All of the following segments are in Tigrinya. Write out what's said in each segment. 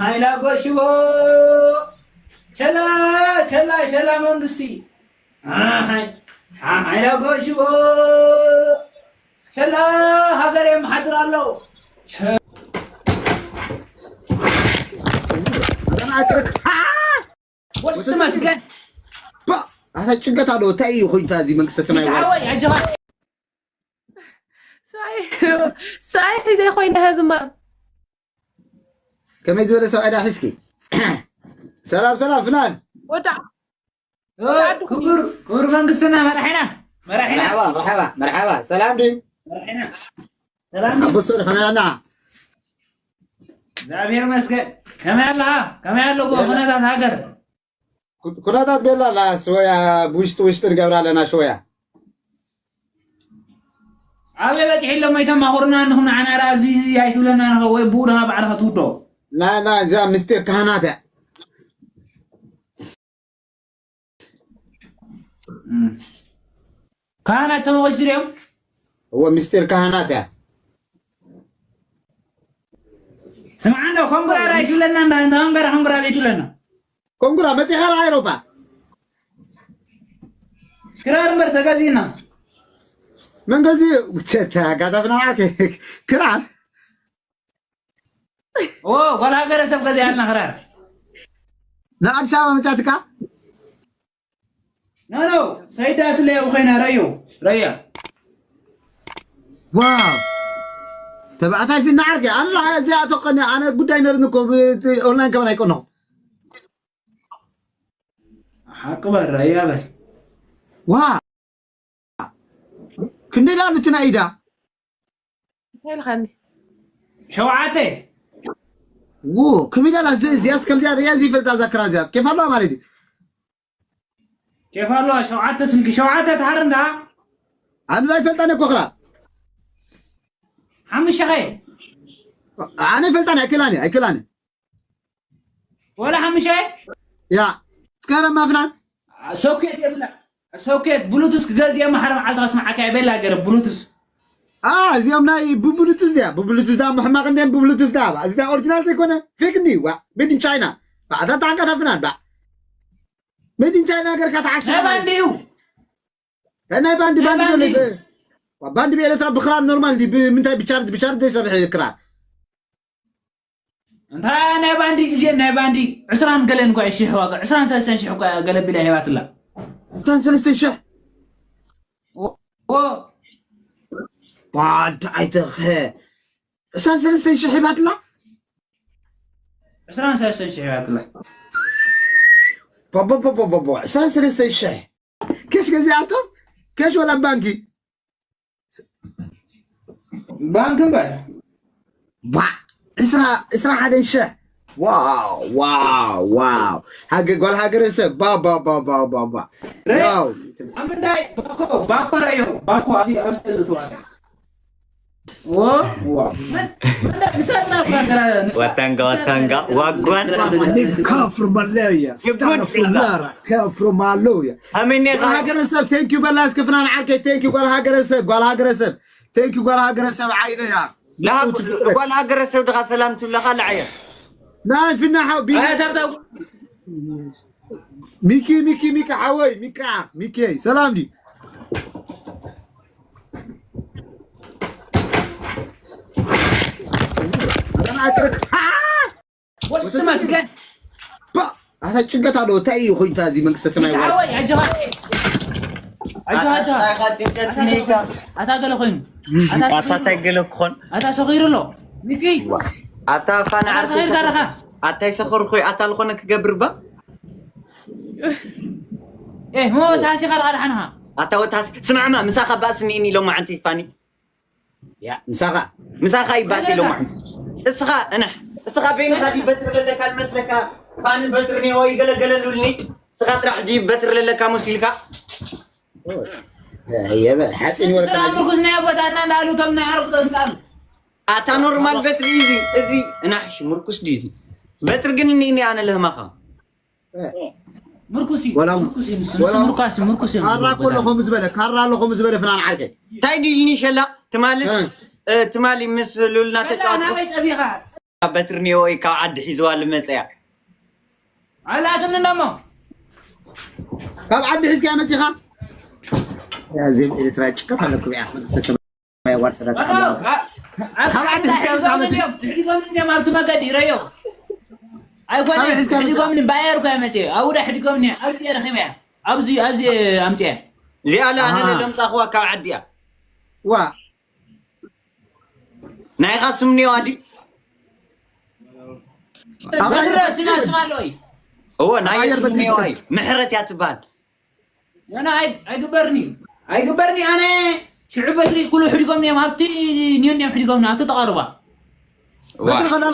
ሓሓይ ላጎ ሽቦ ሸላ ሸላ ሸላ መንግስቲ ሓሓይ ሓሓይ ላጎ ሽቦ ሸላ ሃገር የምሓድር ኣሎ። ወዲ መስገን ኣታ ጭንቀት ኣለዎ። እንታይ እዩ ኮይንታ እዚ መንግስተ ሰማይ ዋርስ? ሰብኣይ ሒዘ ኮይነ ህዝማ ከመይ ዝበለ ሰብኣይ ዳ ሒዝኪ? ሰላም ሰላም ፍናን ወዳ ክቡር ክቡር መንግስትና መራሒና መራሒና መርሓባ መርሓባ መርሓባ ሰላም ድዩ? መራሒና ሰላም ድዩ? ኣቦ ሶሪ ከመይ ኣና? እግዚኣብሔር ይመስገን። ከመይ ኣለኻ? ከመይ ኣለዎ ኩነታት ሃገር? ኩ- ኩነታት ቤላ ላ ሽወያ ብውሽጢ ውሽጢ ንገብራ ኣለና ሽወያ ኣበይ በፂሑ ኣሎ? መይተማኹርና እንኹም ንዓና ዳ ኣብዚ እዚ ኣይትብለና ንኸ ወይ ብኡ ድኻ ባዕልኻ ትውዶ ናይ ናይ እዛ ምስጢር ካህናት እያ። ካህናት ተመወጅቲ ድዮም? እዎ ምስጢር ካህናት እያ። ስምዓ እንዶ ኮንጉራ ዳ ኣይትብለና እንዳ እንተ ኮንጉራ ኮንጉራ ዘይትብለና ኮንጉራ መፂኻ ራ ኤሮፓ ክራር እምበር ተገዚእና መን ገዚኡ ቸታ ኣጋጣፍና ክራር ኦ ጓል ሃገረ ሰብ ገዚኣልና ክራር ንኣዲስ ኣበባ መፃትካ ኖ ኖ ሰይዳትለይ ኣብኡ ኮይና ረዮ ረያ ዋው ተባዕታይ ፊና ዓርኪ ኣላ እዚኣ ተቀኒ ኣነ ጉዳይ ነርኒ እኮ ኦንላይን ከመን ኣይቀነኹ ሓቂ በል ረያ በል ዋ ክንደይ ዳ ንትና ኢዳ እንታይ ኢልካኒ ሸውዓተ ዎ ከመይ ዳላ እዚኣስ ከምዚኣ ሪያ ዘይፈልጣ እዛ ክራ እዚኣ ኬፍ ኣለዋ ማለት እዩ ኬፍ ኣለዋ ሸውዓተ ስልኪ ሸውዓተ ትሃር እንዳ ኣነ ኣይፈልጣን እኮ ክራ ሓሙሽተ ኸ ኣነ ይፈልጣን ኣይክላኒ ኣይክላኒ ወላ ሓሙሽተ ያ እስከ ረማ ፍናን ሶኬት የብላ ሶኬት ብሉቱስ ክገዝእ እየ ማሕረ መዓልቲ ከስምዓካ እየ ቤላ ገረ ብሉቱስ አ እዚኦም ናይ ብብሉቱስ ድያ ብብሉቱስ ዳ ምሕማቅ እንደ ብብሉቱስ ዳ እዚ ዳ ኦሪጂናል ዘይኮነ ፌክ እንዲ ዋ ሜድ ኢን ቻይና ባዕታ ታንካ ፍናን ባ ሜድ ኢን ቻይና ገርካ ተዓሸ ናይ ባንዲ እዩ ናይ ባንዲ ባንዲ ባንዲ ብኤርትራ ብክራር ኖርማል ዲ ብምንታይ ብቻርጅ ብቻርጅ ዘይሰርሕ ክራር እንታይ ናይ ባንዲ እዚኤን ናይ ባንዲ ዕስራን ገለን ኳ ሽሕ ዋጋ ዕስራን ሰለስተን ሽሕ ኳ ገለቢላ ሂባትላ ዕስራን ሰለስተን ሽሕ ኦ ባንዲ ኣይተኸ ዕስራን ሰለስተን ሽሕ ሂባትላ ዕስራን ሰለስተን ሽሕ ሂባትላ ቦቦቦቦቦቦ ዕስራን ሰለስተን ሽሕ ኬሽ ገዚኣቶ ኬሽ ወላ ባንኪ ባንክ እምበር ባ ዕስራ ዕስራ ሓደን ሽሕ ዋው ዋው ዋው ሃገ ጓል ሃገረ ሰብ ባ ባ ባ ባ ባ ባ ዋው ኣብ ምንታይ ባኮ ባኮ ረዮ ባኮ ኣብዚ ኣብዚ ተዋለ ወተንጋ ወተንጋ ዋጓን ከፍር መለያ ስታፍሩላራ ከፍሩ ማለያ ኣሜን ጓል ሃገረ ሰብ ቴንኪዩ በላ እስከ ፍናን ዓርከይ ቴንኪዩ ጓል ሃገረ ሰብ ጓል ሃገረ ሰብ ቴንኪዩ ጓል ሃገረ ሰብ ዓይነያ ጓል ሃገረ ሰብ ድኻ ሰላም ትብለኻ ለዓየ ናይ ፍና ሓው ቢ ሚኪ ሚኪ ሚኪ ሓወይ ሚካ ሚኪ ሰላም ዲ ወዲ መስገን ኣታ ጭንቀት ኣለዎ እንታይ እዩ ኮይንታ እዚ መንግስተ ሰማይ ዋርስ ኣታ ገለ ኮይኑ ኣታ እንታይ ገለ ክኾን ኣታ ሰኺሩ ኣሎ ሚኪ ኣታ ፋና ዓርሰ ሰኺርካ ኣለኻ ኣታ ይሰኸርኩ ኣታ ዝኾነ ክገብር ባ ሞ ታሲኻ ኣለኻ ደሓንኻ ኣታ ወታስ ስማዕማ ምሳኻ ባእሲ እኒእኒ ኢሎም መዓንቲ ፋኒ ያ ምሳኻ ምሳኻ ይባእሲ ኢሎም መዓንቲ እስኻ እንሕ እስኻ በይንኻ ድዩ በትሪ ዘለካ ዝመስለካ ፋኒ በትሪ ኒኦ ይገለገለሉልኒ እስኻ ጥራሕ ድዩ በትሪ ዘለካ መሲልካ የበል ሓፂን ወረቀት ምርኩስ ናይ ኣቦታትና እንዳሉ ቶም ናይ ዓርኩ ተዝላሉ ኣታ ኖርማል በትሪ እዚ እዚ እናሕሽ ምርኩስ ድዩ እዚ በትሪ ግን እኒእኒ ኣነ ለህማኻ ምርኩስ እዩ ወላ ምርኩስ እዩ ንሱ ወላ ንሱ ምርኳስ ምርኩስ እዩ ካራ ኮሎ ከምኡ ዝበለ ካራ ኣሎ ከምኡ ዝበለ ፍናን ዓርከይ እንታይ ድዩ ኢልኒ ሸላ ትማሊ እ። እ፣ ትማሊ ምስ ሉልና ሸላ ተጫወት ናበይ ፀቢኻ በትሪ ኔዎ እዩ ካብ ዓዲ ሒዝዋ ልመጸያ። ኣላትኒ እንደሞ ካብ ዓዲ ሒዝካ መጺኻ። ያዚም ኤርትራ ጭቀት ኣለኩም ያ መንግስተ ሰማይ ያዋርሰዳት። ሕዲጎም እንዲም ኣብቲ መገዲ ረዮ ኣይኮነ ሕዲጎምኒ ባየር እኮ መፅእ ኣብኡ ዳ ሕዲጎምኒ ኣብዚ ረኺበያ ኣብዚ ኣብዚ ኣምፅያ እዚኣ ለኣነ ለደምፃኽዋ ካብ ዓዲያ ዋ ናይኻ ስምኒዋ ዲ በትረ ስማ ስማ ኣለወይ እወ ናይ ስምኒዋ እዩ ምሕረት እያ ትበሃል ኖ ኣይግበርኒ ኣይግበርኒ ኣነ ሽዑ በትሪ ኩሉ ሕዲጎምኒ እዮም ኣብቲ ኒዮን እዮም ሕዲጎምኒ ኣብቲ ተቐርባ በትሪ ከላ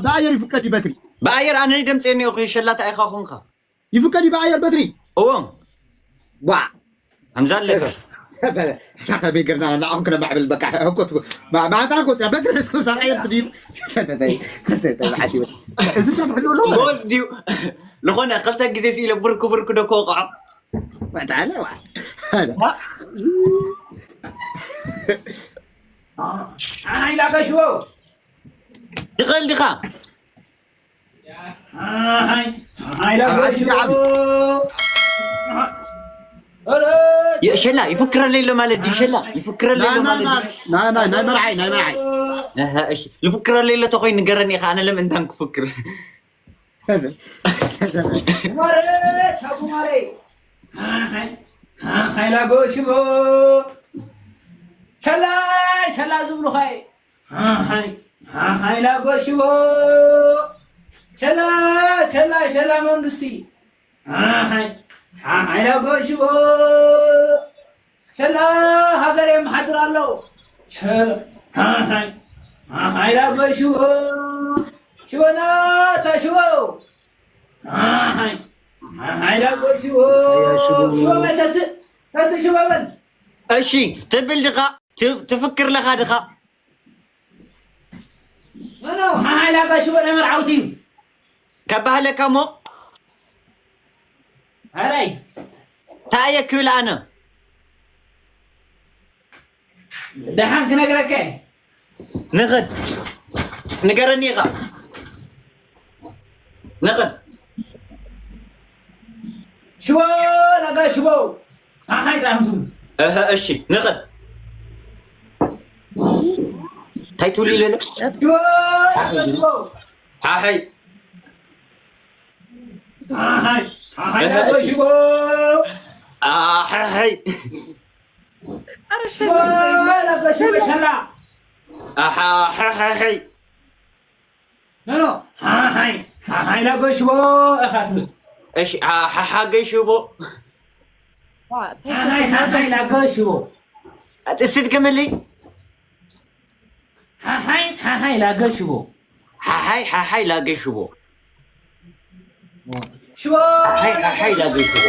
ብኣየር ይፍቀድ እዩ በትሪ ብኣየር ኣነ ደምፀ ኒኦ ሸላት ኣይኻ ኮንካ ይፍቀድ እዩ ብኣየር በትሪ እዎ ዋ ከምዛ ኣለካ ከመይ ገርና ንዓኹም ክነማዕብል በቃ ህኮት ማዕጣ ኮት በትሪ ስኩም ሳቃየር ትዲብ እዚ ሰብ ሕልውሎ ጎዝ ድዩ ዝኾነ ክልተ ግዜ ስኢለ ብርኩ ብርኩ ዶ ክወቅዖ ታለ ሓይላ ከሽቦ ትኽእል ዲኻ ሸላ ይፍክረለይ ኣሎ ማለት ድዩ ሸላ ይፍክረለይ ኣሎ ማለት ናይ መርዓይ ናይ መርዓይ ይፍክረለይ ኣሎ ተኮይ ንገረኒ ኢኻ ኣነ ለምእንታን ክፍክር ጉማረ ጉማረ ሓይላ ጎሽቦ ሸላ ሸላ ዝብሉኻይ ሓሓይ ሓሓይ ላጎሽቦ ሸላ ሸላ ሸላ መንግስቲ ሓሓይ ሓሓይ ላጎሽቦ ሸላ ሃገር የመሓድር ኣሎ ሓሓይ ሓሓይ ላጎሽቦ ሽቦና ታሽቦ ሓሓይ ሓሓይ ላጎሽቦ ሽቦ በል ተስእ ተስእ ሽቦ በል እሺ ትብል ድኻ ትፍክር ለኻ ድኻ ኖ ሓሓይ ላጎሽቦ ናይ መርዓውቲ እዩ ከባህለካ እሞ ኣራይ ታየ ክብል ኣነ ደሓን ክነግረካ ንኽድ ንገረኒ ኢኻ ንኽድ ሽቦ ለጋ ሽቦ ሓሓይ ጣምቱ እህ እሺ ንኽድ እንታይ ትብሉ ኢለለ ሽቦ ለጋ ሽቦ ሓሓይ ሓሓይ ሓሓይ ለጋ ሽቦ ኣሓሓይ ሽቦ ለጋ ሽቦ ሸላ ኣሓሓይ ኖ ኖ ሓሓይ ሓሓይ ላጎ ሽቦ ኢኻ ትብል እሺ ሓሓ ገሽቦ ሓሓይ ሓሓይ ላጎ ሽቦ እስቲ ድገመለይ ሓሓይ ሓሓይ ላጎ ሽቦ ሓሓይ ሓሓይ ላገ ሽቦ ሽቦ ሓይ ሓሓይ ላገ ሽቦ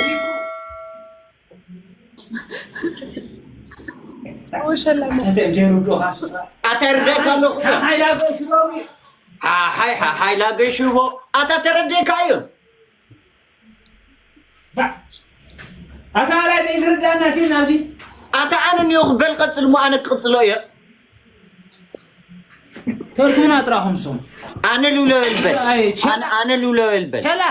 ወሸላ ሰተም ጀሩዶኻ ኣታ ይርዳእካ ኣለኹ ሓሓይ ላጎ ሽቦ ሓሓይ ሓሓይ ላገ ሽቦ ኣታ ተረዲእካ እዩ ኣታ ላይ ዘይዝርዳና ሲል ናብዚ ኣታ ኣነ እኒኦ ክበል ቀፅል ሞ ኣነ ክቅፅሎ እየ ተርኩና ጥራኹም ሶም ኣነ ልውለበል በል ኣነ ልውለበል በል ሸላ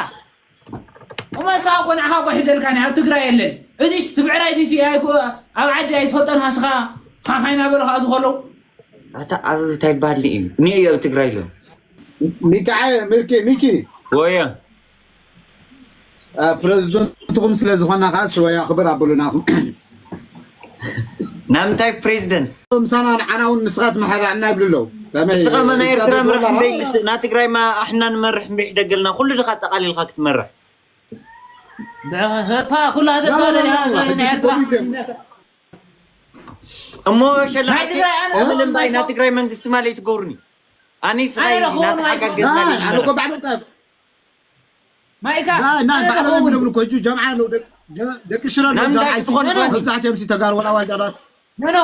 እመሳ እኮ ንዓኻ እኮ ሒዘልካ ናይ ኣብ ትግራይ የለን እዚስ ትብዕራይ ዚሲ ኣብ ዓዲ ኣይትፈልጠን ሃስኻ ሓሓይ ናበሉ ከዓ ዝኸለው ኣታ ኣብ እንታይ ባሊ እዩ ኒዮ ኣብ ትግራይ ኣሎ ሚካኤል ሚኪ ሚኪ ወየ ፕረዚደንትኹም ስለ ዝኾና ከዓ ሽወያ ክብር ኣብሉናኹም ናብ ምንታይ ፕሬዚደንት ምሳና ንዓና እውን ንስኻ ትመሓራዕና ይብሉ ኣለዉ ንስኻ ናይ ኤርትራ ምራሕ እምበይ ና ትግራይ ማ ኣሕና ንመርሕ እምበይ ሕደገልና ኩሉ ድኻ ኣጠቓሊልካ ክትመርሕ ኩላ ተስፋ ናይ ኤርትራ እሞ ሸላ ምልምባይ ና ትግራይ መንግስቲ ማለት ትገብሩኒ ኣነ ስኻይ ናተሓጋገዝና ማይካ ባዕሎም ይነብሩ ኮጁ ጀምዓ ኣለዉ ደቂ ሽረ መብዛሕትኦም ተጋሩ ወላ ዋልዳራት ኖኖ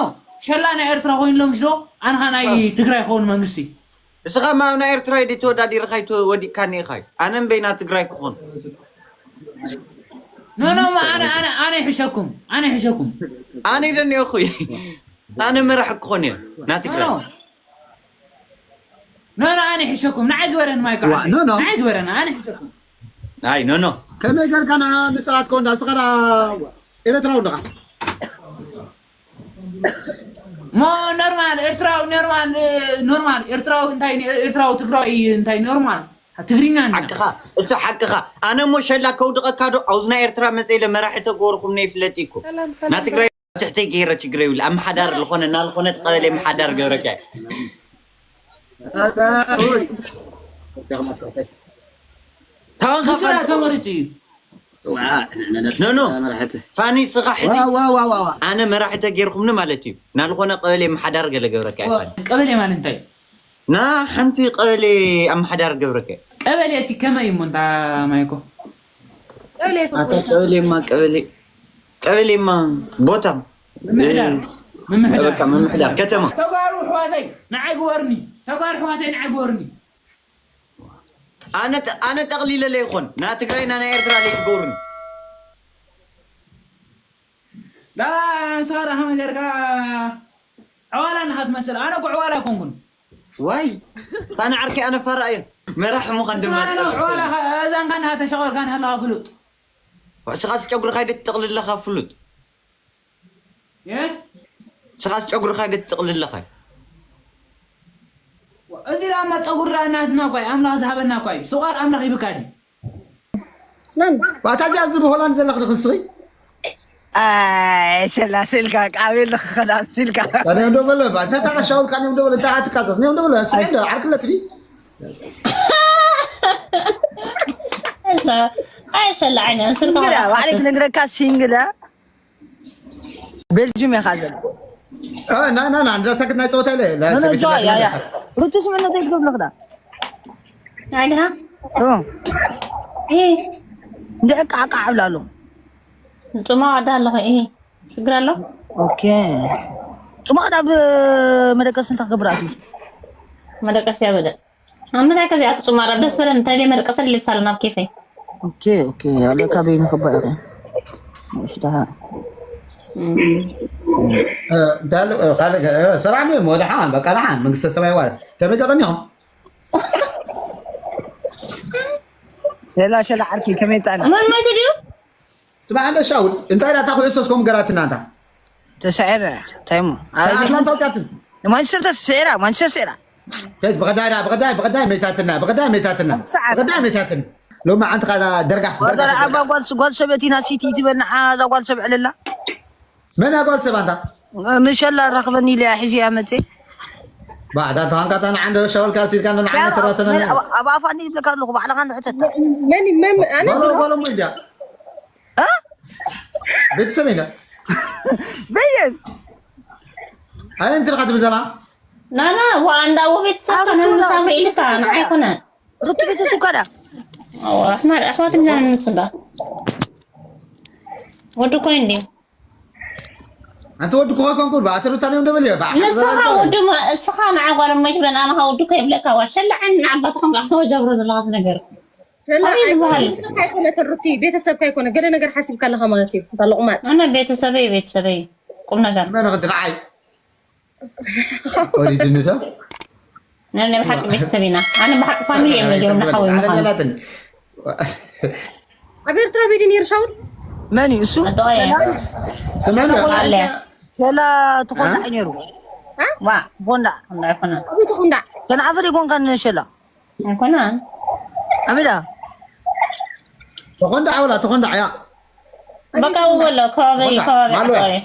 ሸላ ናይ ኤርትራ ኮይንሎም ሽዶ ኣንኻ ናይ ትግራይ ክኸውን መንግስቲ እስኻ ማ ኣብ ናይ ኤርትራ ዲ ተወዳዲርካ ወዲቅካኒ ኢኻ ኣነ እምበይ ና ትግራይ ክኾን ኖኖ ኣነ ኣነ ኣነ ይሕሸኩም ኣነ ይሕሸኩም ኣነ ደኒኦ እኮ ኣነ መራሕ ክኾን እየ ና ትግራይ ኖ ኖ ኣነ ይሕሸኩም ንዓይ ግበረን ማይኮ ዋ፣ ኖ፣ ኖ። ንዓይ ግበረን ኣነ ይሕሸኩም ኣይ ኖ ኖ ከመይ ጌርካ ንዓ ንስኻትኮ እንዳ ስኸዳ ኤረትራዊ እንድኻ ሞ ኖርማል ኤርትራዊ ኖርማል ኖርማል ኤርትራዊ እንታይ ኤርትራዊ ትግራዊ እንታይ ኖርማል ትግርኛ እና ሓቅኻ እሱ ሓቅኻ ኣነ ሞ ሸላ ከውድቐካ ዶ ኣብዚ ናይ ኤርትራ መፀ ኢለ መራሒ ተገበርኩም ነይ ፍለጥ ይኮ ሰላም ና ሰላም ትግራይ ትሕተይ ገይረ ችግረ ይብሉ ኣብ ምሓዳር ዝኾነ እናልኾነ ቀበሌ ምሓዳር ገብረካ ኣታ፣ ኦይ። ታወን ብስራ ተመሪጡ እዩ ኖ ኖ መራሕቲ ፋኒ ስኻ ሕዚ ዋ፣ ዋ፣ ዋ፣ ዋ፣ ዋ። ኣነ መራሒ ተገይርኩምኒ ማለት እዩ ናልኾነ ቀበሌ ምሓዳር ገለ ገብረካ ይፋኒ ቀበሌ ማለት እንታይ ና ሓንቲ ቀበሌ ኣመሓዳር ገብረካ ቀበሌ ሲ ከመይ እሞ እንታ ማይኮ ቀበሌ ኣታ ቀበሌማ ቀበሌ ቀበሌማ ቦታ ምምሕዳር ምምሕዳር በቃ ምምሕዳር ከተማ ተጋሩ ኣሕዋተይ ንዓይ ግበሩኒ ተጋሩ ኣሕዋተይ ንዓይ ግበሩኒ ኣነ ጠ- ኣነ ጠቕሊለ ለይኮን ና ትግራይ ና ናይ ኤርትራ ለይትገብሩኒ ዳ ሳራ ከመይ ጌርካ ዕዋላ ናኻ ትመስል ኣነ እኮ ዕዋላ ኣይኮንኩን ዋይ ኣነ ዓርኪ ኣነ ፋራ እየ መራሕ ምዃን ድማ ስማዕና ዕዋላ እዛንካ ናኻ ተሸቐልካ ናሃለኻ ፍሉጥ ስኻስ ጨጉርኻ ዶ ትጠቕልለኻ ፍሉጥ የ ስኻስ ጨጉርኻ ዶ ትጠቕልለኻ እዚ ዳማ ፀጉሪ ዳ ናትና ኳይ ኣምላኽ ዝሃበና ኳይ ስቋር ኣምላኽ ይብካ ድዩ ናን ባታ እዚኣ እዚ ብሆላንድ ዘለኽ ድኽስኺ ኣይ ሸላ ስልካ ቃቤል ንክኸዳ ስልካ ታዲያ ዶ በለ ባታ ታቃሻውል ካን ዶ በለ ታዓት ካዘዝ ነው ዶ በለ ስለ ዓርክ ለክዲ ኣይሸላ ዓይነ ስልካ ሲንግላ ባዕለይ ክነግረካ ሲንግላ ቤልጅም ኢኻ ዘሎ ና ና ና እንዳ ሳክት ናይ ጸወታ ኢለ ኖ፣ ኖ፣ ጆ፣ ያ፣ ያ። ሩቱ ስምዕነተይ ትገብሎ ክዳ ኣይድኻ ኦ፣ እ እንድዕቃ ዓቃ ዕብላ ኣሎ ጽማ ዋዳ ኣለኹ እ ሽግር ኣሎ ኦኬ ጽማቕ ናብ መደቀሲ እንታይ ክገብር ኣትዩ መደቀሲ ያበለ ኣመታይ ከዚኣ ክጽማራ ደስ በለን እንታይ ደይ መደቀሲ ልብሳ ኣሎ ናብ ኬፈይ ኦኬ ኦኬ ኣለካ በይኑ ክባእ ኢኺ ሽታ ዳሉ ካልእ ሰላም እዩ ወደሓን በቃ ደሓን መንግስተ ሰማይ ዋርስ ከመይ ደቐኒኹም ሸላ ሸላ ዓርኪ ከመይ ጣና መን መቱ ድዩ ስማዕ እንደ ሻውል እንታይ ዳታ ኩዕሶስ ከም ገራትና እንታ ተሳዒረ እንታይ እሞ ኣትላንታ ውጫትን ማንቸስተር ተስዒራ ማንቸስተር ስዒራ ከይድ ብቐዳይ ዳ ብቐዳይ ብቐዳይ መይታትና ብቐዳይ መይታትና ሰዓት። ብቐዳይ መይታትና ሎሚ ዓንቲ ካ ደርጋፍ ወደር ደርጋፍ ዓባ ጓል ጓል ሰበይትና ሲቲ ትበል ንዓ እዛ ጓል ሰብ ዕለላ መን እያ ጓል ሰብ ኣንታ ምሸላ ራኽበኒ ኢለ ሒዚ እያ መፅእ ባዕዳ ተኻንካ ታና ዓንደ ሻወልካ ሲልካ ንዓና ተራሰና ኣብ ኣፋኒ ይብለካ ኣለኹ ባዕልኻ ንሕተታ መን መን ኣነ ጓሎ ጓሎ ሞ እንዲያ እ? ቤተሰብ ኢና በየን ኣይ እንትልካ ትብል ዘላ ናና ዋንዳ ወቤት ሰካ ኣረቱ ነን ና- ሳምሪ ኢልካ ንዓይ ኮነ ሩቲ ቤተሰብ ካዳ ኣሕዋት እንዳ ንሱ እንዳ ወዲ ኮይ እንዲ ኣንቲ ወዲ ክኾይ ኮንኩ ብኣተ ሩታ ኔም ደበል እየ ንስኻ ወዲ ሞ- እስኻ ንዓ ጓል እሞ ይትብለን ኣነ ኻ ወዲ ኮይ ይብለካ ዋ ሸላዓን ንዓባትኻ ምላኽ ተወጃብሮ ዘለኻ ነገር ሸላ ኣበይ ዝበሃል? ቤተሰብካ ኣይኮነትን ሩቲ ቤተሰብካ ኣይኮነ ገለ ነገር ሓሲብካ ኣለኻ ማለት እዩ እንታ ልቑማት ኣነ ቤተሰበይ ቤተሰበይ ቁም ነገር መን ክድንዓይ ወሊድኒ ዶ ናይ ናይ ብሓቂ ቤተሰብ ኢና ኣነ ብሓቂ ፋሚሊ እዮም ነጊሮም ንሓወይ ምዃኑ ኣብ ኤርትራ ቤዲ ነይሩ ሻውል መን እዩ እሱ ኣደዋየ ስመን ኣለያ ሸላ ትኾንዳዕ ነይሩ ዋ ትኾንዳዕ እንዳይኮነ ኣበይ ትኹንዳዕ ተንዓፈ ደይኮንካ ንሸላ ኣይኮነ ኣበዳ ተኾንዳ ዓውላ ተኾንዳ ዓያ በቃ ውበሎ ከባቢ ከባቢ ኣደዋየ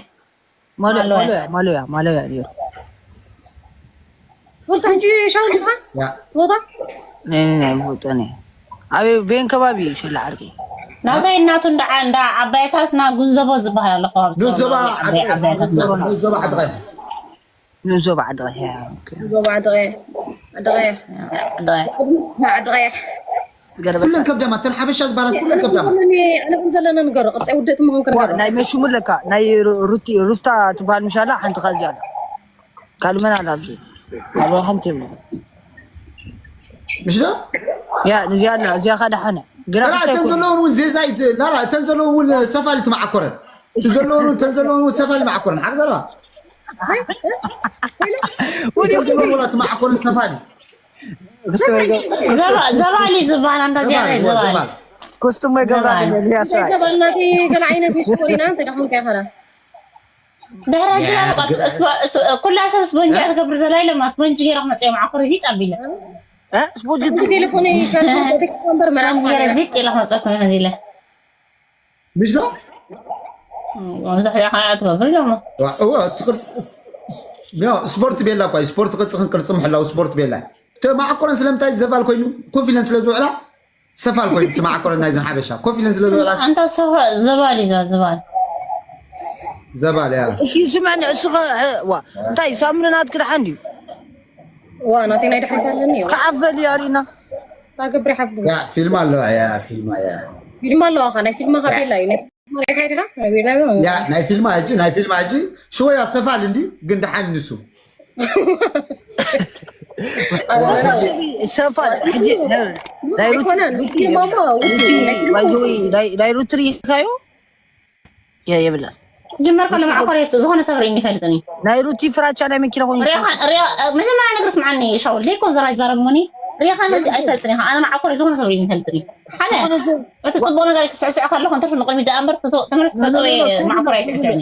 ማለያ ማለያ። ማለያ ማለያ ማለያ ነይሩ ትፈልጦ ሕጂ ሻውል ስኻ ያ ቦታ ናይ ናይ ፍልጦኒ ኣብ ቤን ከባቢ እዩ ሸላ ዓርኪ ናብታይ እናቱ እንዳ እንዳ ዓባይታትና ጉንዘቦ ዝበሃል ኣሎ ከባቢ ንዞባ ዓባይ- ዓባይታትና ንዞባ ዓድቐ ንዞባ ዓድቐ ኦኬ ዞባ ዓድቐ ዓድቐ ዓባይ። ዓድቐ ኩለን ከብዳማ ተን ሓበሻ ዝበሃላት ኩለን ከብዳማ ኣነ ከም ዘለና ንገሮ ቅርፀ ውደት ምኾን ዋ፣ ክንገሮ ናይ መሽሙ ኣለካ ናይ ሩ- ሩቲ ሩፍታ ትበሃል ምሻላ ሓንቲ ካ እዚኣ ኣላ ካልእ መን ኣላ ኣብዚ ካልእ ሓንቲ የብላ ምሽ ዶ ያ እዚኣ ኣላ እዚኣ ካ ደሓነ ግራ ራ እተን ዘለውን እውን ዜዛ ናራ እተን ዘለውን እውን ሰፋሊ ትመዓኮረን እቲ ዘለውን እውን እተን ዘለውን እውን ሰፋሊ መዓኮረን ሓቂ ዘረባ እተን ዘለውን ወላ ትመዓኮረን ሰፋሊ ዘባሊ ዝበሃል ኣንዳ ዝያዳ ዘባሊ። ኩስቱም ወይ ገብራ ዘባሊ። ዘባል ናተይ ገለ ዓይነት ይኮሪና እንተ ደኹም ከይኸራ ድሕሪ ሕጂ ኩላ ሰብ ስፖንጅ እያ ትገብር ዘላ ኢሎማ። ስፖንጅ ገይረ ክመፅእ እዮም ዓኮር እዚ ጠቢለ ስፖንጅ ቴሌፎን ቻርጀር ወደክ ሰንበር መራም ገይረ ዚጥ ኢለ ክመፀኩም ኢለ ምሽ ዶ መብዛሕትኡ ከዓ ትገብር ኢሎማ። እዎ እቲ ቅርፂ ያው ስፖርት ቤላ እኳ ስፖርት ቅርፅኽን ቅርፂ ምሕላው ስፖርት ቤላ እቲ ማዕኮረን ስለምንታይ ዘባል ኮይኑ ኮፍ ኢለን ስለ ዝውዕላ ሰፋል ኮይኑ እቲ ማዕኮረን ናይዘን ሓበሻ ኮፍ ኢለን ስለ ዝውዕላ ኣንታ ሰፋ ዘባል እዩ ዘባል ዘባል ያ እሺ ስምዕኒ እስኸ ዋ እንታይ ሳምሪ ናትክ ደሓን ድዩ ዋ ናተይ ናይ ድሕሪት ኣለኒ እዩ ክዓበል እዩ ኣሪና ታገብሪ ሓፍዱ ያ ፊልም ኣለዋ ያ ፊልም ያ ፊልም ኣለዋ ኸ ናይ ፊልም ካ ቤላ እዩ ናይ ፊልም ካ ቤላ እዩ ያ ናይ ፊልም ሕጂ ናይ ፊልም ሕጂ ሽወያ ሰፋል እንዲ ግን ደሓን ንሱ ሰፋል ሕጂ ናይ ሩቲ ኣይኮነን ሩቲ ፊልም እሞ ውጪ ናይ ፊልም ባይዘወይ ናይ ሩቲ ርኢኻዮ የብላን ጅመር ከሎ ማዕኮር የስ ዝኾነ ሰብ ርእኒ ይፈልጥኒ ናይ ሩቲ ፍራቻ ናይ መኪና ኮይኑ መጀመርያ ነገር ስምዓኒ ሻውል ዘይኮን ዘራ ይዛረብ ሞኒ ሪኻ መዚ ኣይፈልጥን ኢኻ ኣነ ማዕኮር ዝኾነ ሰብ ርእኒ ይፈልጥኒ ሓደ እቲ ጽቡቅ ነገር ክስዕስዕ ከለኹ እንተፍ ንቅድሚ ደኣ እምበር ተመለስ ተጠውየ ማዕኮር ኣይስዕስዕኒ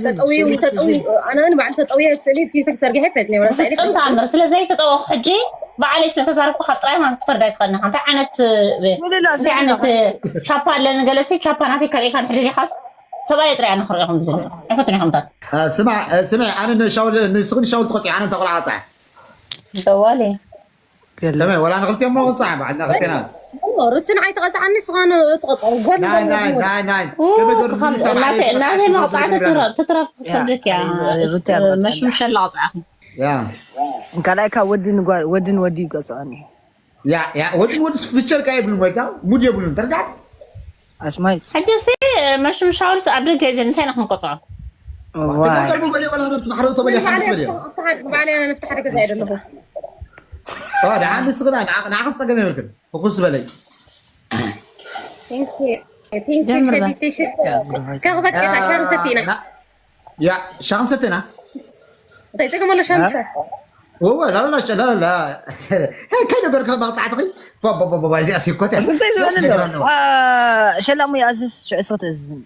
ተጠውየ ተጠውየ ኣነ ንባዕል ተጠውየ ስእሊ ቲክቶክ ዘርጊሐ ይፈልጥኒ ወላ ስእሊ ጥምታ እምበር ስለ ዘይተጠወኹ ሕጂ ባዕለይ ስለ ተዛረብኩ ካብ ጥራይ ማለት ክትፈርድ ኣይትኽእልን ኢኻ እንታይ ዓይነት እንታይ ዓይነት ቻፓ ኣለኒ ገለሲ ቻፓ ናተይ ከርእካ ድሕሪ ዲኻስ ሰብኣይ ጥራይ ኣነ ክርእኹም ዝብል ኣይፈትን ኢኹም ታት ስማ ስማ ኣነ ንሻውል ንስኽን ሻውል ትቆጽ ኣነ ተቆላዓጻ ደዋሊ ከመይ ወላ ንክልቲኦም ነው ጻ ባዕልና ክልቴና ሩትን ኣይትቐጽዓኒ ስኻነ ትቐጽዓ ጎል ናይ ናይ ናይ ናይ ናተይ መቕጻዕቲ ትትረፍ ትፈልግ እያ መሽምሸላ ቕጽዓኺ ያ ካልኣይካ ወድን ጓ- ወድን ወዲ ይቀጽዖኒ ያ ያ ወዲ ወዲ ፊቸር ካ ይብሉ መዳ ሙድ የብሉን ተረዳ ኣስማይ ሕጂ ሲ መሽምሻውልስ ኣብ ደገ እዚ እንታይ ኢና ክንቆጽዖ ተቀርቡ በሊ ወላ ነብቲ ማሕረው ተበሊ ሓንስ በሊ ባዕለይ ኣነ ንፍትሓ ደገዛ እየ ዘለኹ ዋ ደሓን ንስኽና ንዓኽ ጸገም የብልክን ፍኹስ በለይ ከኽበካ ሻርሰት ኢና ያ ሻንሰትና እንታይ ጸገም ኣሎ ሻርሰት ወወ ላላላ ላላላ ከይ ነገር ካብ መቕጻዕትኺ ባባባባ እዚኣ ሲኮት እንታይ ዝበለ ኣሎ ሸላሙ ይኣዝዝ ሽዑ ሰው ተእዝዝኒ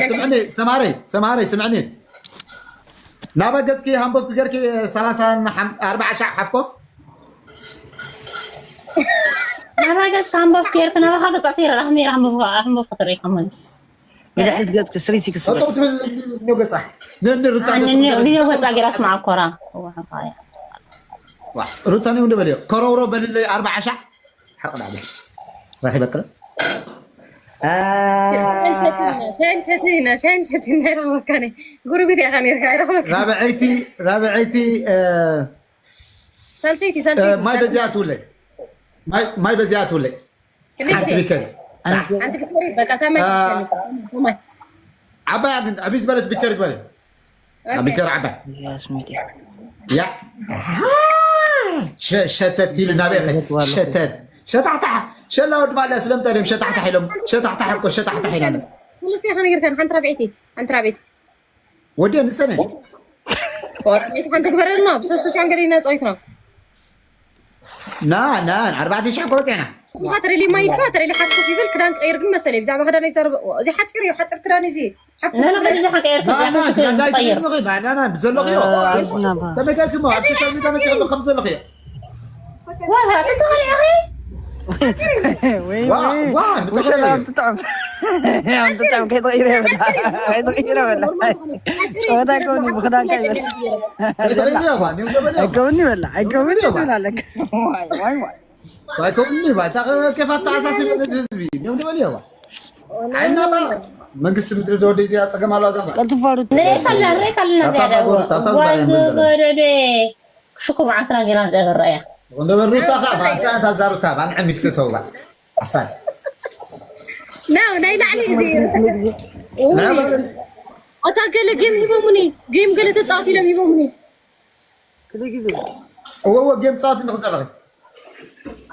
ስምዕኒ ሰማረይ ሰማረይ ስምዕኒ ናበ ገጽኪ ሃምቦፍ ገርኪ ሰላሳ ኣርባዓ ሻዕ ሓፍኮፍ ናባ ገጽካ ሃምቦፍ ገርክ ናባኻ ገጻት ይረዳ ህሜራ ሃምቦፍ ክትርኢ ከመን ንድሕሪት ገጽኪ ስሪሲ ክስበል ጠጠው ትብል ነው ገጻ ነን ሩታ ቪዲዮ ገጻ ጌራ ስማዓ ኮራ ሩታ ነው እንደበለ ከረውሮ በልለይ ኣርባዓ ሻዕ ሓቅዳ ረኺበክረ ሻይን ሰቲና ሻይን ሰቲና ረኸበካኒ ጉርቢት ኢኻ ነርካ ኣይረኸበካ ራብዐይቲ ራብዐይቲ ሳልሰይቲ ሳልሰይቲ ማይ በዚኣ ትውለይ ማይ በዚኣ ትውለይ ሓንቲ ቢከሪ ሓንቲ ቢከሪ በቃ ከማይ ትሸኒ ከማይ ዓባያ ግን ኣበይ ዝበለት ቢከሪ በለ ቢከሪ ዓባይ ያ ሸተት ኢሉ ናበይ ኸ ሸተት ሸታሕታሕ ሸላ ወዲ ማልያ ስለምንታይ ድም ሸታሕታሕ ኢሎም ሸታሕታሕ እኮ ሸታሕታሕ ኢላለ ክልስተ ከነገርካ ሓንቲ ራብዐይቲ ሓንቲ ራብዐይቲ ወዲ ንሰነ ሓንቲ ግበረልና ብሰብ ሶሻል ገዲና ፀዊትና ና ና ኣርባዕተ ሺሕ ቆፂዕና ፋትረሊ ማይ ፋትረሊ ሓፍኩፍ ይብል ክዳን ቀይር ግን መሰለይ ብዛዕባ ክዳን ይዛረብ እዚ ሓፂር እዩ ሓፂር ክዳን እዚ ዘለኽዮ ተመጋግሞ ኣብ ሶሻል ሚዲያ መፅእ ከም ዘለኽዮ ውሸላ ትጥዕም ትጥዕም ከይትቕይረ የብላ ከይትቕይረ የብላ ጨወታ ይከውኒ ብክዳንካ ይበል ኣይከውኒ በላ ኣይከውኒ ትብል ኣለካ ኣይከውኒ ባ እታ ከፍ ኣተዓሳስብ ህዝቢ ዮም ዝበል እዮ ዓይና መንግስቲ ምድሪ ደወደ እዚኣ ፀገም ኣለዋ ዘባ ቀልትፋ ሩት ንሬካልና ንሬካልና ዚያዳ ወዝበደደ ሽኩም ዓክራ ጌራ ንጠበራ እያ እንደበሩታ ካ ባታ እታ ዛሩታ ባን ዕሚት ክተውባ ኣሳል ና ናይ ላዕሊ እዚ ኣታ ገለ ጌም ሂቦሙኒ ጌም ገለ ተፃወት ኢሎም ሂቦሙኒ እወ እወ ጌም ፃወት ንኽዘለኺ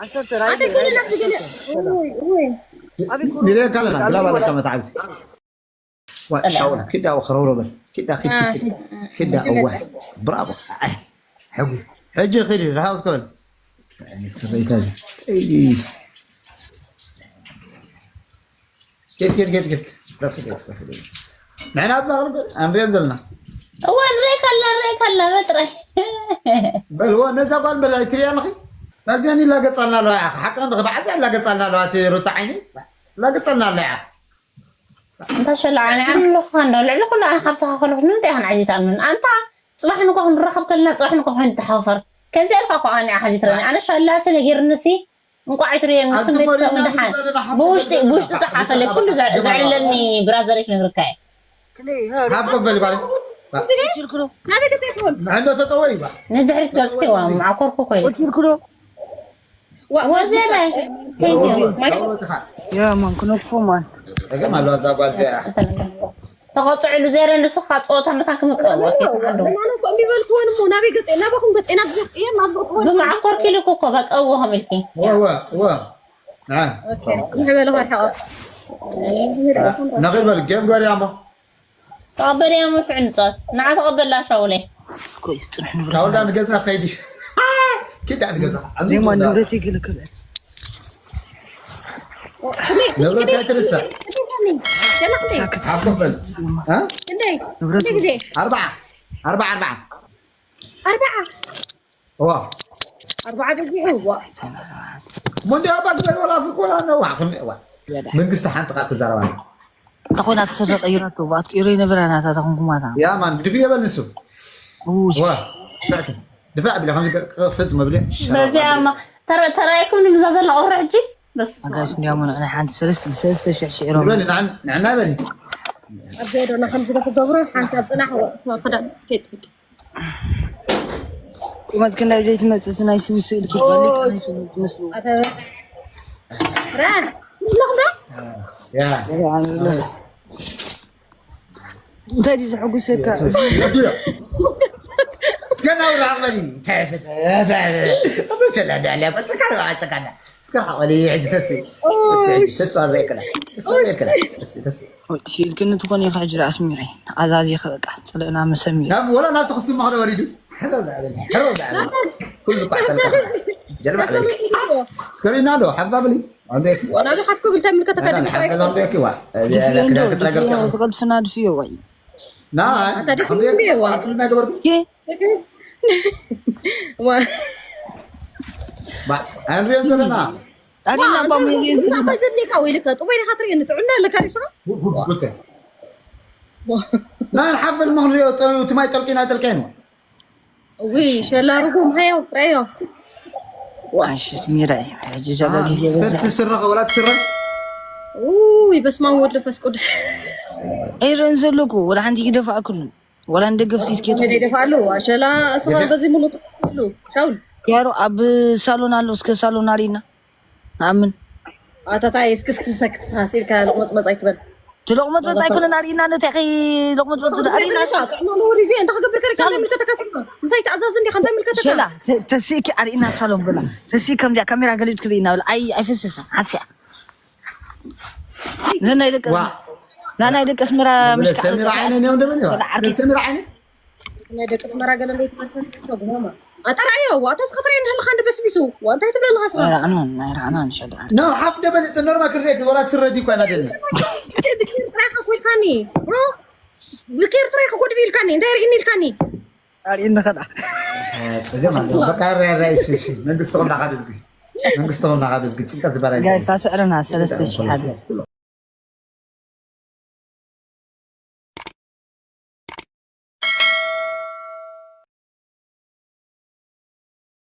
ኣታ ገለ ናብቲ ገለ ኡይ ኡይ ንሪኦ ካለና ብላ ባለካ መታዓብቲ ዋ ሻውል ኪዳ ወኸረውረበል ኪዳ ኪዳ ኪዳ እወ ብራቮ ሕጉ ሕጂ ኺዲ ርሓቕ እስከበል ስረይታ እዚ። እይ። ኬድ፣ ኬድ፣ ኬድ፣ ኬድ። ረፍ፣ ረፍ፣ ረፍ፣ ረፍ። ንሕና ኣብ መቕርብ ኣንሪኦ ዘለና። እወ፣ ንሪኦ ከላ፣ ንሪኦ ከላ፣ በል ጥራይ። በል፣ እወ፣ ነዛ ጓል በል፣ ኣይትሪኣ ኣለኺ? ታዚያን ይላገጻልና ኣለዋ፣ ያኸ። ሓቂ እንድኺ፣ ብዓዚያ ይላገጻልና ኣለዋ፣ እቲ ሩታ ዓይኒ። ይላገጻልና ኣለዋ፣ ያኸ። እንታ ሸላ፣ ኣነ ኣምልኾ እንዶ፣ ልዕሊ ኩሉ ኣነ ካብቲ ከኸልኹ ንምንታይ ኢኻ ንዓዚ ትኣምኑን? ኣንታ ጽባሕ ንግሆ ክንራኸብ ከለና፣ ጽባሕ ንግሆ ክንተሓፋፈር። ከምዚኣ ኢልካ እኮ ኣነ ሓዚ ትረኒ። ኣነ ሸላ ስለ ጌርንሲ፣ እንቋዕ ትርእየኒ፣ ኣንተ ስም ቤተሰብ ሞሪና እንደሓን። ዝብለና ሓፍ ብውሽጢ፣ በል ብውሽጢ ሓፍ ጸሓፈለይ፣ በል ኩሉ ዘዕ-፣ ሓፍ በል ዘዕልለኒ ብራዘረይ ክነግረካ እየ። ሓፍ በል ጓል። ናበይ ገጽ ይኹን? ንሕንዶ ተጠወይ ባ። ንድሕሪት ገጽኪ ዋ፣ ማዕኮርኩ ኮይነ። ወጺእኩ ዶ? ወ-፣ ወ-፣ ወዘላይ። Thank you። ማይ- ያ ማን ክነግፎ ማን። ጸገም ኣለዋ እዛ ጓል እዚኣ። ተቐጽዕሉ ዘረ ንስኻ ጸወታ መታን ክምቀ-፣ ወ-፣ ማለት እኮ እምቢ በልክወን እሞ ናበይ ገጽ-፣ ናባኹም ገጽ-፣ ናብ ገጽ-፣ ናብ ገጽ-፣ ብመዓኮር ኪልኩ እኮ በቃ እዎ ኸም ኢልኪ። ወ-፣ ወ-፣ ወ-፣ አ። ኦኬ። ንሕበሉ ኸርሕቐ። ነቒል በል፣ ጌም ገርያ እሞ። ተቐበልያ መፍዕ ንጻት። ንዓ ተቐበላ ሻውለይ። እኮ እዩ፣ ጽንሕ ንብረት። ሻውላ ንገዛ ኸይዲ። ኪዳ ንገዛ። ዜማ ንብረት ይግልክል። ንብረት ኣይትርሳዕ። ሳክት። ሓፍ ክፈል። እ? ክንደይ? ንብረት ክንደይ ግዜ? ኣርባዓ። ኣርባዓ፣ ኣርባዓ። ኣርባዓ። እዋ። ኣርባዓ በዚሑ፣ እዋ። ሞንዲ ኣባ ግበይ ወላ ፍቅ ወላ ነው። ዋ፣ ክም-፣ ዋ። መንግስቲ ሓንቲ ቃል ክዛረባ። ተኾይና ትስረ ቀይራቶ፣ ባት ቀይሮ ይነበራ ናታ ተኾንኩማታ። ያ ማን፣ ግድፍ እየ በል ንሱ። ኡ፣ ዋ፣ ድፋዕ፣ ድፋዕ ብለ፣ ከምዚ ክፍት መብለ፣ ሸራ በዚኣ ብለ። ማ-፣ ተረ-፣ ተራእይኩም ንምዛ ዘላ ቁሪ ሕጂ? በስመ ኣብ። ኣጋይሽ እንዲያውም ናይ ሓንቲ ሰለስተ፣ ሰለስተ ሽሕ ሽዕሮም። በል፣ ንዓን-፣ ንዕና በል። ኣብ ዘዶ ንኸምዚ ዶ ክገብሩ፣ ሓንሳብ ጽናሕ፣ ወ-፣ ስማ፣ ክዳ፣ ኬት። ቁመት ክንዳይ ዘይትመጽእ፣ እቲ ናይ ስዊስ ስእሊ ክትበልዕ ኦይ። ከመይ ስእሊ ትመስሉ? ኣተ-፣ ራ-፣ ንብለኹም ዶ? ያ። እንታይ ድዩ ዘሐጉሰካ? ገና ውራ በሊ። እንታይ ፈ-፣ ኣበ ሸላ ዳላ፣ በቃ ሸላ፣ በቃ ሸላ። እስከ ሓወሊ፣ ሕጂ ተሲ። ተሲ፣ ሕጂ ተሲ፣ ኣበ ይቅላ። ተሲ፣ ኣበ ይቅላ። ተሲ፣ ተሲ። ወይ፣ ሲኢልክኒ ትኾን ኢኻ ሕጂ ደኣ ኣስሚረይ። ኣዛዚኸ በቃ፣ ጽልእና መሰሚር። ናብ፣ ወላ ናብ ተኽሲ ማኽረ ወሪዱ። ሕረ ዛዕበል፣ ሕረ ዛዕበል። ኩሉ እኳ ተልካ። ጀልባ ዕበል። ስከሪና ዶ፣ ሓባ ብሊ። ኣንዴክ። ወላ ዶ ሓፍኩ ብልታ ምልከተ ኣና ከድሚ ሓባ ኣንዴክ ዋ። ጅፍሪ እንዶ፣ ክትረገር ጅፍሪ ክትረገር ትቐልፍና ድፍዮ ወይ። ና፣ ኣታ ድፍሪ ኣንዴክ እንዴ ዋ። ዋ። ባ፣ ኣንሪኦ ዘለና። ኣሪና ዋ፣ ባሙን ኣንተ ሪኢን ዋ፣ ዝብሉ። ባ ዘድልየካ ወይ ልካ፣ ጥቦይ ዲኻ ትሪእኒ፣ ጥዑና ኣለካ ዲስኻ? ጉድ፣ ጉድ፣ ጉድ። ዋ። ና፣ ንሓፈል መኽንሪኦ፣ ጠ-፣ እቲ ማይ ጠልቂና፣ ጠልቂና። ውይ፣ ሸላ ርጉም፣ ሃዮ፣ ራዮ። ዋ። ኣሽስ ሚራይ፣ ሕጂ ዘበጊ ዋ፣ ገበዛ። እስከ ትስረኸ፣ ወላ ትስረ? ውይ፣ በስመ ኣብ ወወልድ ወመንፈስ ቅዱስ። ኣይረን ዘለኩ፣ ወላ ሓንቲ ይደፋእኩሉ። ወላ ንደገፍቲ እስኪ ወላ ይደፋሉ፣ ኣሸላ፣ እስኻ ገፊ- በዚ ሙሉ ትሉ፣ ሻውል። ያሮ ኣብ ሳሎን ኣሎ፣ እስከ ሳሎን ኣሪና። ንኣምን። ኣታታይ፣ እስኪ፣ እስኪ፣ ሰክት፣ ሃሲልካ፣ ሎቕመጽመጽ ኣይትበል። ትሎቕመጽመጽ ኣይኮነን፣ ኣሪና፣ ነቲ ያኺ ሎቕመጽመጽ ኣሪና። ጥዕና ነውሪ እዚ፣ እንታይ ክገብር ከሪካ፣ እንታይ ምልከተካ ስማ? ምሳይ ተኣዛዝ እንዲኻ፣ እንታይ ምልከተካ? ሸላ፣ ተ-፣ ተሲእኪ ኣሪና ሳሎን ብላ። ተሲእ ከም ዲያ ካሜራ ገሊጽ ክልኢና ብላ። ኣይ፣ ኣይፈሰሰ፣ ሓስያ። ነናይ ደቂ፣ ዋ። ነናይ ደቂ ኣስመራ ምሽካዕ ሰሚራ ዓይነ ነው እንደምን ይዋ? ወላ ዓርኪ። ሰሚራ ዓይነ? ናይ ደቂ ኣስመራ ገለ እንዴት መቸን ተጉማማ። ኣጠራዮ፣ ዋቶ ስኸትረይ እንህልኻ እንደ በስቢሱ። ዋንታይ ትብለልኻ ስኻ? ናይ ራዕናን፣ ናይ ራዕናን ሸዳ። ኖ፣ ሓፍ ደበል እቲ ኖርማ ክሬክ ወላ ትስረዲ እኳ ኢና ደልና። ብኬር ጥራይ ኮድካኒ፣ ብሮ። ብኬር ጥራይ ኮድ ቢልካኒ፣ እንታይ ርኢኒ ኢልካኒ? ኣርእየኒ ኸዳ። እ፣ ጸገም ኣለዎ። በቃ፣ ራይ፣ ራይ፣ እሺ፣ እሺ። መንግስቲ ኹምና ካብ ዝጊ። መንግስቲ ኹምና ካብ ዝጊ። ጭንቀት ዝበላ ጋይስ፣ ይገኛል። ኣስዕርና ሰለስተ ሺሕ ሓደ።